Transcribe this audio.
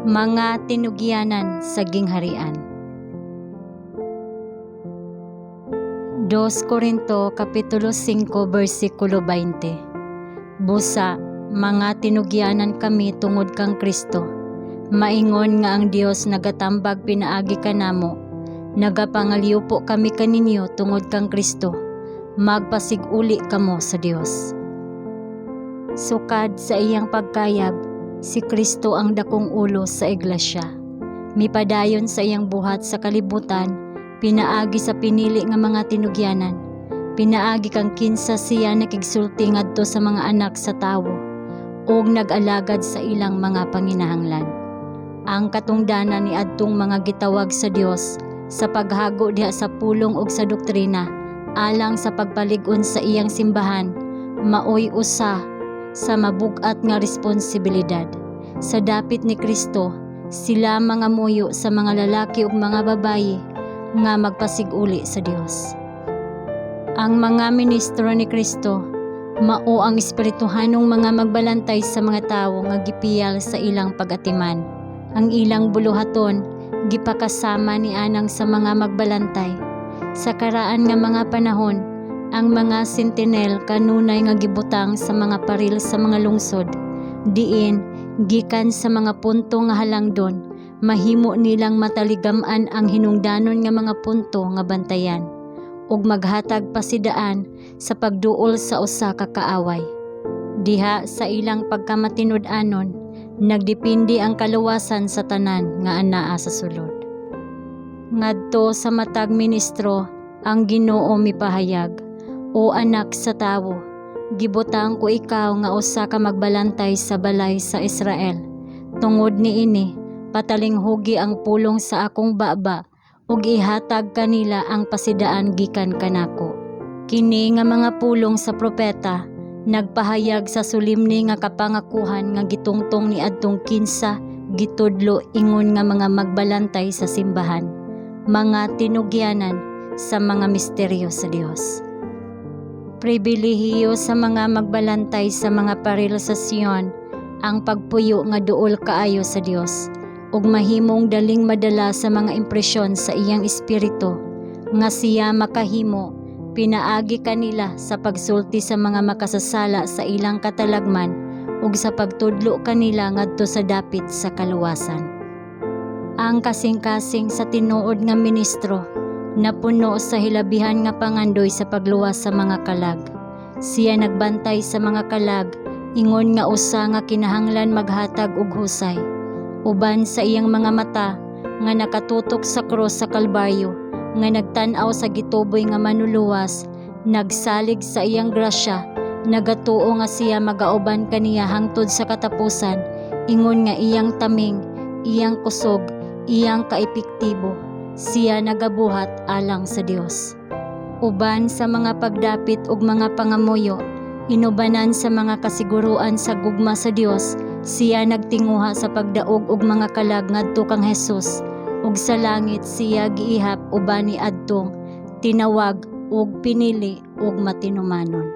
Mga tinugyanan sa gingharian. 2 Korinto kapitulo 5 bersikulo 20. Busa mga tinugyanan kami tungod kang Kristo. Maingon nga ang Dios nagatambag pinaagi kanamo. Nagapangalyupo kami kaninyo tungod kang Kristo. Magpasig-uli kamo sa Dios. Sukad sa iyang pagkayab, si Kristo ang dakong ulo sa iglesia. Mipadayon sa iyang buhat sa kalibutan, pinaagi sa pinili nga mga tinugyanan. Pinaagi kang kinsa siya nakigsulti ngadto sa mga anak sa tawo ug nag-alagad sa ilang mga panginahanglan. Ang katungdanan ni adtong mga gitawag sa Dios sa paghago diha sa pulong ug sa doktrina alang sa pagpalig-on sa iyang simbahan maoy usa sa mabug-at nga responsibilidad. Sa dapit ni Kristo, sila mga muyo sa mga lalaki ug mga babayi nga magpasiguli sa Dios. Ang mga ministro ni Kristo mao ang espirituhanong mga magbalantay sa mga tawo nga gipiyal sa ilang pag-atiman. Ang ilang buluhaton gipakasama ni anang sa mga magbalantay. Sa karaan nga mga panahon, ang mga sentinel kanunay nga gibutang sa mga paril sa mga lungsod. Diin, gikan sa mga punto nga halangdon, mahimo nilang mataligam-an ang hinungdanon nga mga punto nga bantayan ug maghatag pasidaan sa pagduol sa usa ka kaaway. Diha sa ilang pagkamatinud-anon, nagdepende ang kaluwasan sa tanan nga anaa sa sulod. Ngadto sa matag ministro, ang Ginoo mipahayag, "O anak sa tawo, gibutang ko ikaw nga usa ka magbalantay sa balay sa Israel. Tungod niini, patalinghugi ang pulong sa akong baba ug ihatag kanila ang pasidaan gikan kanako." Kini nga mga pulong sa propeta nagpahayag sa solemne nga kapangakuhan nga gitungtong ni adtong kinsa gitudlo ingon nga mga magbalantay sa simbahan, mga tinugyanan sa mga misteryo sa Dios. Pribilehiyo sa mga magbalantay sa mga paril sa Sion ang pagpuyo nga duol kaayo sa Dios ug mahimong daling madala sa mga impresyon sa iyang espiritu nga siya makahimo pinaagi kanila sa pagsulti sa mga makasasala sa ilang katalagman ug sa pagtudlo kanila ngadto sa dapit sa kaluwasan. Ang kasing-kasing sa tinuod nga ministro napuno sa hilabihan nga pangandoy sa pagluwas sa mga kalag. Siya nagbantay sa mga kalag ingon nga usa nga kinahanglan maghatag og husay. Uban sa iyang mga mata nga nakatutok sa krus sa Kalbaryo, nga nagtan-aw sa gituboy nga manluluwas, nagsalig sa iyang grasya, nagatuo nga siya magauban kaniya hangtod sa katapusan, ingon nga iyang taming, iyang kusog, iyang kaepektibo. Siya nagabuhat alang sa Dios. Uban sa mga pagdapit ug mga pangamuyo, inubanan sa mga kasiguruan sa gugma sa Dios, siya nagtinguha sa pagdaog og mga kalag ngadto kang Jesus ug sa langit siya giihap uban ni adtong tinawag ug pinili og matinumanon.